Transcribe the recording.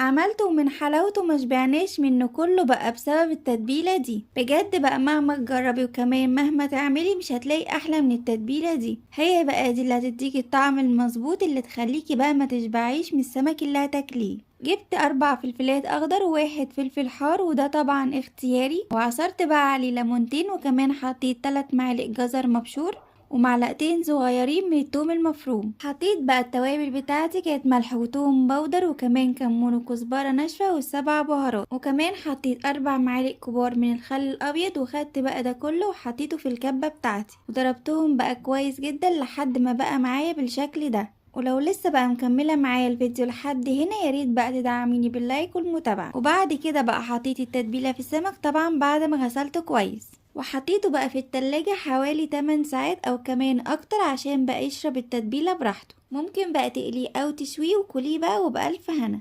عملته ومن حلاوته ما شبعناش منه كله بقى بسبب التتبيلة دي. بجد بقى مهما تجربي وكمان مهما تعملي مش هتلاقي احلى من التتبيلة دي. هي بقى دي اللي هتديكي الطعم المظبوط اللي تخليكي بقى ما تشبعيش من السمك اللي هتاكليه. جبت 4 فلفلات اخضر وواحد فلفل حار، وده طبعا اختياري، وعصرت بقى عليه ليمونتين، وكمان حطيت 3 معالق جزر مبشور ومعلقتين صغيرين من التوم المفروم. حطيت بقى التوابل بتاعتي، كانت ملح وتوم بودر وكمان كمون وكزبره ناشفه وال7 بهارات، وكمان حطيت 4 معالق كبار من الخل الابيض. وخدت بقى ده كله وحطيته في الكبه بتاعتي وضربتهم بقى كويس جدا لحد ما بقى معايا بالشكل ده. ولو لسه بقى مكملة معايا الفيديو لحد هنا يا ريت بقى تدعميني باللايك والمتابعة. وبعد كده بقى حطيت التتبيلة في السمك طبعا بعد ما غسلته كويس، وحطيته بقى في التلاجة حوالي 8 ساعات او كمان اكتر عشان بقى يشرب التتبيلة براحته. ممكن بقى تقليه او تشويه وكليه بقى وبألف هنا.